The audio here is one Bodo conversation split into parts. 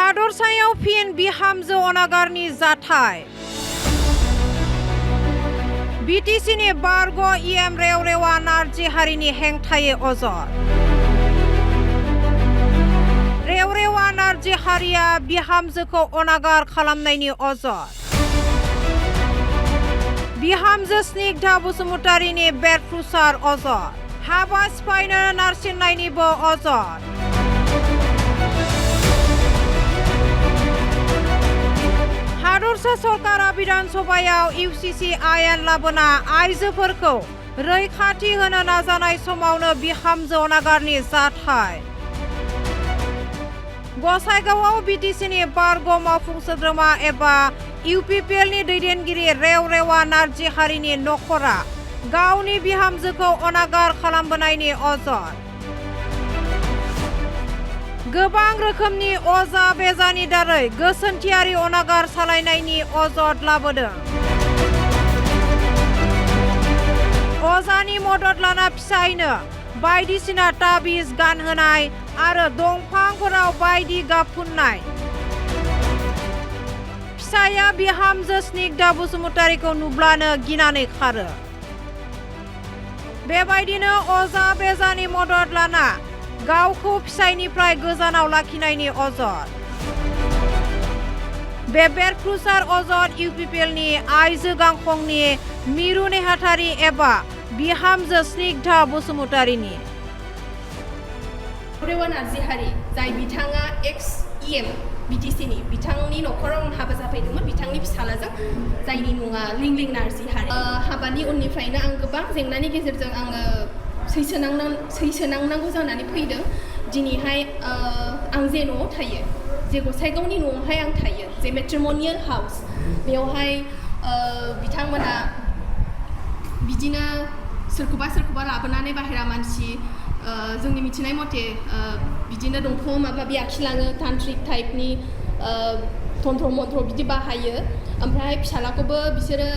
हादरसायाव फिन बिहामजो अनागारनि जाथाय। Btcन बारग' इएम रेव-रेवा नारजि हारिनि हेंथायै अजद। रेव-रेवा नारजि हारिया बिहामजोखौ अनागार खालामनायनि अजद। बिहामजो स्निग्धा बसुमतारीनि बेरफ्रुसार अजद। हाबा सिफायनो नारसिननायनिबो अजद। हादरसा सरकारा बिधान सभायाव इउसिसि आयेन लाबोना आइजोफोरखौ रैखाथि होनो नाजानाय समावनो बिहामजो अनागारनि जाथाय। गसाइगावआव Btcनि बारग' मावफुं सोद्रोमा एबा इउपिपिएलनि दैदेनगिरि रेव-रेवा नारजि हारिनि नखरा गावनि बिहामजोखौ अनागार खालामबोनायनि अजद। गोबां रोखोमनि अजा बेजानि दारै गोसोनथियारि अनागार सालायनायनि अजद लाबोदों। अजानि मदद लाना फिसायनो बायदिसिना ताबिज गानहोनाय आरो दंफांफोराव बायदि गाब फुननाय। फिसाया बिहामजो स्निग्धा बसुमतारीखौ नुब्लानो गिनानै खारो। बेबायदिनो अजा बेजानि मदद लाना गावखौ फिसायनिफ्राय गोजानाव लाखिनायनि अजद। बे बेरफ्रुसार अजद इउपिपिएलनि आइजो गांखंनि मिरु नेहाथारि एबा बिहामजो स्निग्धा बसुमतारीनि। रेव नारजि हारि जाय बिथाङा एक्स इएम Btcनि बिथांनि नखराव हाबा जाफैदोंमोन बिथांनि फिसालाजों जायनि मुङा लिंलिं नारजि हारि। हाबानि उननिफ्रायनो आं गोबां जेंनानि गेजेरजों आङो सैसोनांनांगौ जानानै फैदों। दिनैहाय आं जे न'आव थायो जे गसाइगावनि न'आवहाय आं थायो जे मेट्रिमनियेल हाउस बेवहाय बिथांमोना बिदिनो सोरखौबा लाबोनानै बाहेरा मानसि जोंनि मिथिनाय मथे बिदिनो दंफां माबा माबि आखिलाङो तान्त्रिक टाइपनि तन्त्र मन्त्र बिदि बाहायो। ओमफ्राय फिसालाखौबो बिसोरो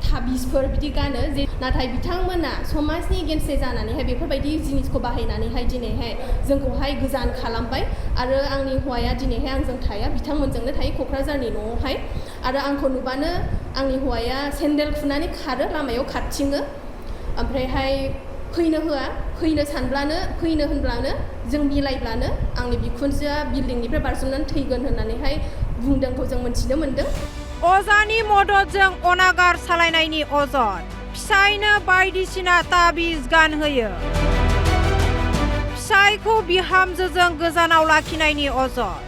ताबिजफोर बिदि गानो जे नाथाय बिथांमोना समाजनि गेनसे जानानैहाय बेफोरबायदि जिनिसखौ बाहायनानैहाय दिनैहाय जोंखौहाय गोजान खालामबाय आरो आंनि हौवाया दिनैहाय आंजों थाया बिथांमोनजोंनो थायो क'क्राझारनि न'आवहाय। आरो आंखौ नुबानो आंनि हौवाया सेन्देल खुनानै खारो लामायाव खारथिङो। ओमफ्रायहाय फैनो होआ फैनो सानब्लानो फैनो होनब्लानो जों मिलायब्लानो आंनि बिखुनजोआ बिल्डिंनिफ्राय बारजुमनानै थैगोन होननानैहाय बुंदोंखौ जों मोनथिनो मोनदों। अजानि मददजों अनागार सालायनायनि अजद। फिसायनो बायदिसिना ताबिज गानहोयो। फिसायखौ बिहामजोजों गोजानाव लाखिनायनि अजद।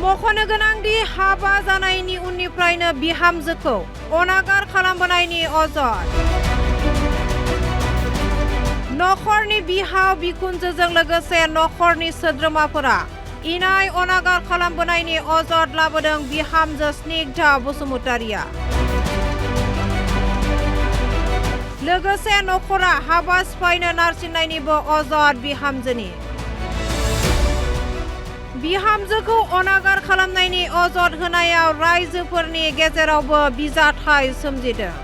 मख'नो गोनांदि हाबा जानायनि उननिफ्रायनो बिहामजोखौ अनागार खालामबोनायनि अजद। नखरनि बिहाव बिखुनजोजों लोगोसे नखरनि सोद्रोमाफोरा इनाय अनागार खालामबोनायनि अजद लाबोदों बिहामजो स्निग्धा बसुमतारीया। लोगोसे नखरा हाबा सिफायनो नारसिननायनिबो अजद बिहामजोनि। बिहामजोखौ अनागार खालामनायनि अजद होनायाव रायजोफोरनि गेजेरावबो बिजाथाय सोमजिदों।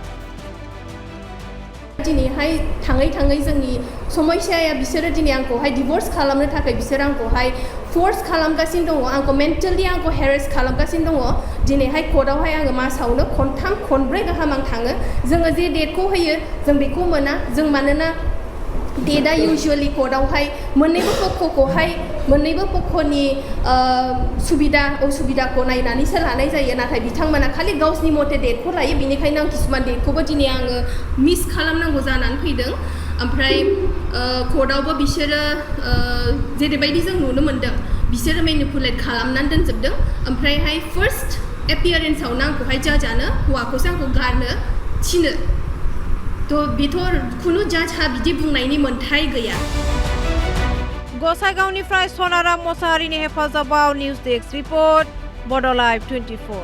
दिनैहाय थाङै जोंनि समस्याया बिसोरो दिनै आंखौहाय डिभर्स खालामनो थाखाय बिसोरो आंखौहाय फोर्स खालामगासिनो दङ। आंखौ मेन्टेलि आंखौ हेरेस खालामगासिनो दङ। दिनैहाय कर्टआवहाय आङो मासावनो खनथाम खनब्रै गाहाम आं थाङो। जोङो जे डेटखौ होयो जों बेखौ मोना। जों मानोना डेटआ इउजुवेलि कर्टआवहाय मोन्नैबो पक्षनि सुबिदा असुबिदाखौ नायनानैसो लानाय जायो। नाथाय बिथांमोना खालि गावसिनि मथे डेटखौ लायो। बेनिखायनो आं किसुमान डेटखौबो दिनै आङो मिस खालामनांगौ जानानै फैदों। ओमफ्राय कर्टआवबो बिसोरो जेरैबायदि जों नुनो मोनदों बिसोरो मेनिपुलेट खालामनानै दोनजोबदों। ओमफ्रायहाय फार्स्ट एपियारेन्सआवनो आंखौहाय जाजानो हौवाखौसो आंखौ गारनो थिनो। बेथ' खुनु जाजहा बिदि बुंनायनि मोन्थाय गैया। गसाइगावनिफ्राय सनाराम मोसाहारिनि हेफाजाबाव निउज डेस्क रिपर्ट बड'लाइभ 24।